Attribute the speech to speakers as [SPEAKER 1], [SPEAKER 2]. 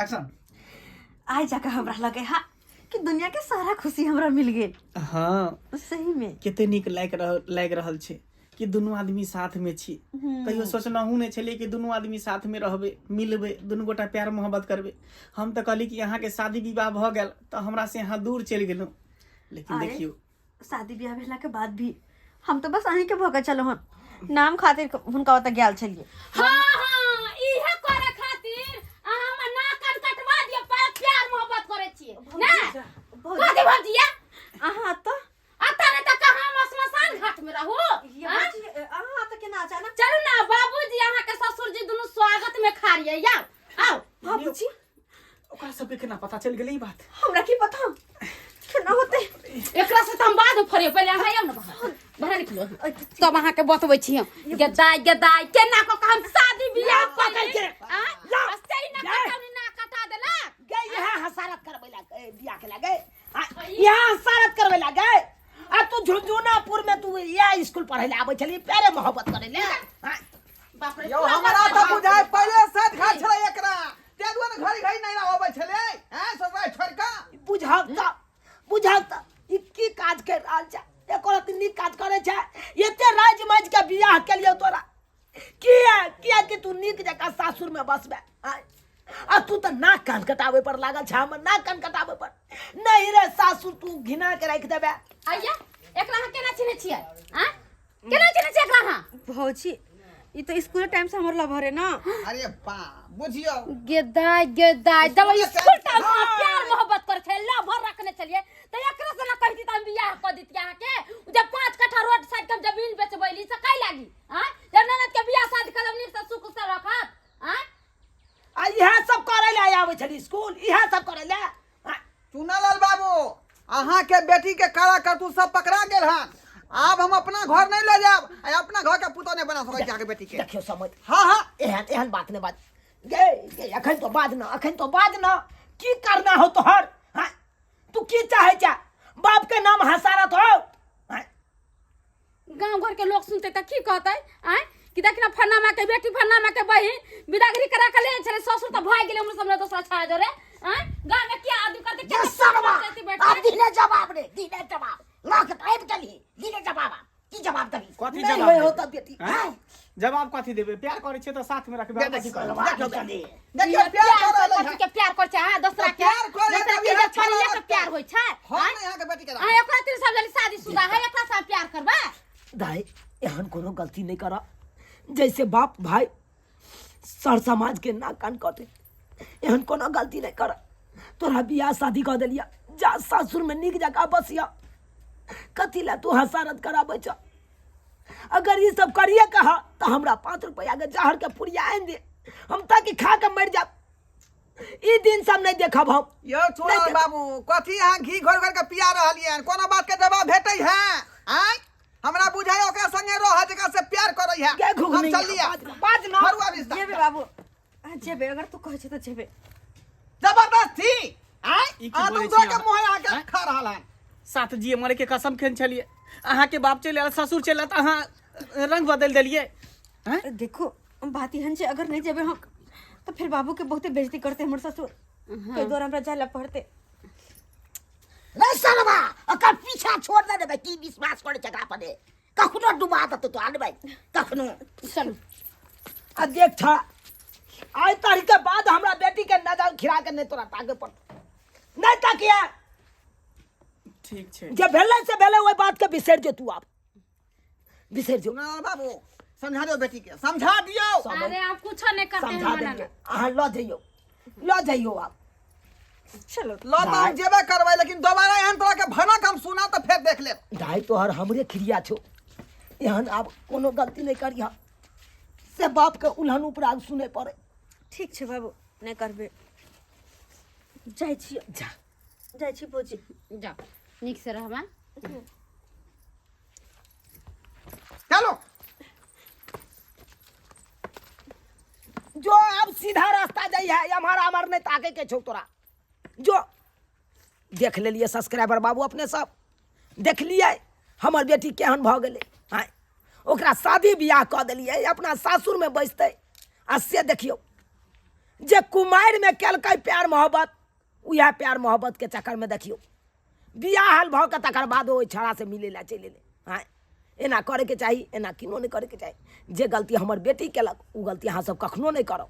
[SPEAKER 1] Action.
[SPEAKER 2] आइ जाके हमरा लगे हा कि दुनिया के सारा खुशी हमरा मिल गेल।
[SPEAKER 1] हाँ।
[SPEAKER 2] सही में
[SPEAKER 1] कते नीक लागि रहल छै कि दुनू आदमी साथ में छी। कहियो सोचनहु नहि छलियै कि दुनू आदमी साथ में रहबै, मिलबै, दुनू गोटा प्यार मोहब्बत करबै। हम तऽ कहली कि अहाँके शादी विवाह भऽ गेल तऽ हमरा से अहाँ दूर चलि गेलहुँ, लेकिन
[SPEAKER 2] अरे,
[SPEAKER 1] देखियौ
[SPEAKER 2] शादी ब्याह भेला के बाद भी हम तो बस अहीं के भऽ के चलो हन, नाम खातिर हुनका ओतऽ गेल छलियै।
[SPEAKER 3] हाँ हाँ, इहे करे खातिर अहाँ हमर नाक कान कटवा दिअ, पर प्यार मोहब्बत करे छियै ना। कथी भौजिया?
[SPEAKER 2] अहाँ तऽ
[SPEAKER 3] अतऽ नहि तऽ कहाँ हम श्मशान घाट में रहू?
[SPEAKER 2] ये
[SPEAKER 3] हाँ?
[SPEAKER 2] भौजी, अहाँ तऽ केना अचानक?
[SPEAKER 3] चलू ना बाबूजी, अहाँ के ससुर जी दुनू स्वागत में खाड़िए। आउ आउ।
[SPEAKER 2] बाबूजी,
[SPEAKER 1] ओकरा सबके केना पता चलि गेलै ई बात?
[SPEAKER 2] हमरा की पता केना होते।
[SPEAKER 3] एकरा से तऽ हम बाद में फरियो, पहिले अहाँ आउ ने बाहर, बाहर निकलो, तब अहाँ के बतबै छी हम। गदाई गदाई केना कऽ के हम शादी बियाह
[SPEAKER 4] पकड़ के।
[SPEAKER 3] आँ?
[SPEAKER 4] लाओ।
[SPEAKER 3] आ सही ना
[SPEAKER 4] जाए।
[SPEAKER 3] कटौनी ना कटा देलक।
[SPEAKER 4] गए यहाँ हसारत करबै ला, ए, बियाह के लगे यहाँ हसारत करबै ला गए। आ तू झुनझुनापुर में तू या स्कूल पढ़े ला आबै छली, प्यारे मोहब्बत करे ले। हाँ।
[SPEAKER 3] बाप रे,
[SPEAKER 5] यौ
[SPEAKER 3] पूरा
[SPEAKER 5] हमरा
[SPEAKER 3] बाप
[SPEAKER 5] तऽ बुझाइ पहिले साथ घाट छलै एकरा, ते दुआरे घड़ी घड़ी नहि अबै छलै हैं ससुराल छोड़ि कऽ।
[SPEAKER 4] बुझब तऽ, बुझब तऽ ई की काज कर रहल छै? एको रत्ती नीक काज करै छै? एते राजि माजि के बियाह केलियौ तोरा, किया? किया कि तू नीक जकाँ सासुर में बसबे। आँय? आ तू तऽ नाक कान कटाबै पर लागल छै, हमर नाक कान कटाबै पर। नहीं रे सासुर तू घिना के राखि देबे।
[SPEAKER 3] आइया, एकरा अहाँ केना चिन्है छियै? आँय? केना चिन्है छियै एकरा अहाँ?
[SPEAKER 2] भौजी, ई तो स्कूल टाइम से हमर लवर है ना।
[SPEAKER 5] अरे बा, बुझियौ।
[SPEAKER 3] गेदाय गेदाय, जब
[SPEAKER 5] स्कूल
[SPEAKER 3] स्कूल
[SPEAKER 5] टाइम
[SPEAKER 3] टाइम से
[SPEAKER 5] हाँ।
[SPEAKER 3] प्यार मोहब्बत करे छलै, लवर रखने छलियै, तऽ एकरा से ना कहती तऽ हम बियाह कऽ दितियै अहाँके। जब 5 कट्ठा रोड साइड के हम जमीन बेचबैली से कै लागी? आँय? जब ननद के बियाह शादी करब नीक से सुख से रखब। आँय?
[SPEAKER 4] आ इएह सब करे ले आबै छली स्कूल, इएह सब करे ले। आँय?
[SPEAKER 5] चुनालाल बाबू, अहाँ के बेटी के काला करतूत सब पकड़ा गेल हन। आब हम अपना घर नहीं ले जाब, आ अपना घर के पुतोह नहीं बना सकै छी अहाँके बेटी के।
[SPEAKER 4] देखियौ समझ।
[SPEAKER 5] हाँ हाँ।
[SPEAKER 4] एहन एहन बात नहीं बाज गे, गे, अखन तो बाज ना, अखन तो बाज ना, की करना हो तोहर? हाँ? तू की चाहे चा? बाप के नाम हसारत हो। हाँ?
[SPEAKER 3] गांव घर के लोग सुनते त की कहते? आँय, कि देख ना फन्ना माँ के बेटी, फन्ना माँ के बहिन बिदागरी करा के ले छले, ससुर त भाग गेले हमर सामने दोसरा छाया जरे। आँय, गांव में क्या आदमी करते?
[SPEAKER 4] ये
[SPEAKER 3] क्या
[SPEAKER 4] सरवा,
[SPEAKER 3] करते बैठे?
[SPEAKER 4] अब दिने जवाब रे, दिने जवाब। लाख आबि गेली, दिने जवाब। की जवाब देबी?
[SPEAKER 1] कथी
[SPEAKER 4] नहीं
[SPEAKER 1] जवाब
[SPEAKER 4] होय हो
[SPEAKER 1] देबै?
[SPEAKER 4] त बेटी।
[SPEAKER 1] आँय?
[SPEAKER 4] आँय?
[SPEAKER 1] जवाब कथी देबै? प्यार करै छियै तऽ साथ में रखबै,
[SPEAKER 5] देखियौ,
[SPEAKER 1] कथी करबै?
[SPEAKER 5] देखियौ,
[SPEAKER 4] देखियौ,
[SPEAKER 5] देखियौ, प्यार कर रहलै
[SPEAKER 3] कथी
[SPEAKER 5] हन।
[SPEAKER 3] के प्यार कर छै? हाँ, दोसरा
[SPEAKER 5] तऽ
[SPEAKER 3] के।
[SPEAKER 5] प्यार करै
[SPEAKER 3] दोसरा
[SPEAKER 5] तऽ
[SPEAKER 3] के
[SPEAKER 5] इएह
[SPEAKER 3] जे छोड़िए के
[SPEAKER 5] छोड़ा
[SPEAKER 3] प्यार होइ छै।
[SPEAKER 5] हम
[SPEAKER 3] आँय?
[SPEAKER 5] नहि अहाँके बेटी के
[SPEAKER 3] आँय, ओकरा तीन सब जनी शादीशुदा है, एकरा से प्यार करबै?
[SPEAKER 4] दाई, एहन कोनो गलती नहीं करा जैसे बाप भाई सर समाज के नाक कान कटे, एहन कोनो गलती नहीं करा। तोरा बियाह शादी कऽ देलिया, जा सासुर में नीक जकाँ बसिया। कथी ला तू हसारत कराबै छ? अगर ई सब करिए कहा तो हमरा 5 रुपया के जहर के पुड़िया आनि दे, हम ताकि खा के मरि जाब। ई दिन सब नहीं देखब हम।
[SPEAKER 5] यौ चोरा
[SPEAKER 4] नहीं देखब।
[SPEAKER 5] बाबू, कथी अहाँ घी घोर घोर के पिया रहलियै हन? कोनो बात के जवाब भेटै है? आँय, हमरा बुझाइ ओकरा संगे रह जकरा से प्यार करै है।
[SPEAKER 4] गे घुघनी,
[SPEAKER 5] हम चलिए।
[SPEAKER 4] बाज ना, बाज ना।
[SPEAKER 5] फरुआ बिस्तर।
[SPEAKER 2] जेबे बाबू, आ, जेबे, अगर तू कहै छै तऽ जेबे।
[SPEAKER 5] जबरदस्ती आँय,
[SPEAKER 1] ई की
[SPEAKER 5] अहाँ
[SPEAKER 1] बोलै
[SPEAKER 5] दूसरा
[SPEAKER 1] छी
[SPEAKER 5] के
[SPEAKER 1] अहाँ?
[SPEAKER 5] मुँह अहाँके
[SPEAKER 1] आँय?
[SPEAKER 5] खा रहल हन।
[SPEAKER 1] साथ जिए मरे के कसम खेने छलियै, अहाँके बाप चलि आयल, ससुर चलि आयल, तऽ अहाँ रंग बदलि देलियै। आँय?
[SPEAKER 2] देखो बात एहन छै, अगर नहीं जेबे हम तऽ फिर बाबू के बहुते बेइज्जती करते हमर ससुर, ताहि दुआरे हमरा जाय ला पड़ते।
[SPEAKER 4] रे सरवा, ओकर पीछा छोड़ दे देबै, की विश्वास करै छै एकरा पर? कखनो डुबा देतौ तो आनबै कखनो।
[SPEAKER 3] चलू।
[SPEAKER 4] आ देख छा, आइ तारीख के बाद हमरा बेटी के नजर खिरा के नहीं तोरा ताके पड़तौ, नहीं ताकिया।
[SPEAKER 1] ठीक छै।
[SPEAKER 4] जे भेलै से भेलै, ओहि बात के बिसरि जो तू, आब बिसरि जो।
[SPEAKER 5] ना बाबू, समझा दियौ बेटी के, समझा दियौ।
[SPEAKER 3] अरे आप कुछो नहीं करते
[SPEAKER 4] समझा
[SPEAKER 3] हैं
[SPEAKER 4] देंगे।
[SPEAKER 3] मना।
[SPEAKER 4] अहाँ लऽ जइयौ, लऽ जइयौ आब।
[SPEAKER 2] चलो।
[SPEAKER 5] लऽ तऽ हम जेबे करबै, लेकिन दोबारा एहन तरह के भनक हम सुना तऽ फेर देख लेब।
[SPEAKER 4] दाइ तोहर हमरे खिरिया छौ, एहन आब कोनो गलती नहीं करिह से बाप के उल्हन उपराग सुने पड़े।
[SPEAKER 2] ठीक छै बाबू, नहीं करबे, जाइ छी।
[SPEAKER 4] जा।
[SPEAKER 2] जाइ छी भौजी।
[SPEAKER 3] जाओ, नीक से रहबा।
[SPEAKER 5] चलो।
[SPEAKER 4] जो अब सीधा रास्ता जाइ है, हमारा हमार नहीं ताके के छौ तोरा। जो देख लेलिए सब्सक्राइबर बाबू, अपने सब देख लिए हमर बेटी केहन भऽ गेलै। आँय, ओकरा शादी बियाह कऽ देलियै, अपना सासुरमे बैसतै, आ से देखियौ जे कुमारिमे केलकै प्यार मोहब्बत, उएह प्यार मोहब्बतके चक्करमे देखियौ बियाह हाल भऽ कऽ तकर बाद ओहि छौड़ासँ मिलै लए चलि एलै। आँय, एना करैके चाही? एना किनो नहि करैके चाही। जे गलती हमर बेटी केलक ओ गलती अहाँ सब कखनो नहि करब।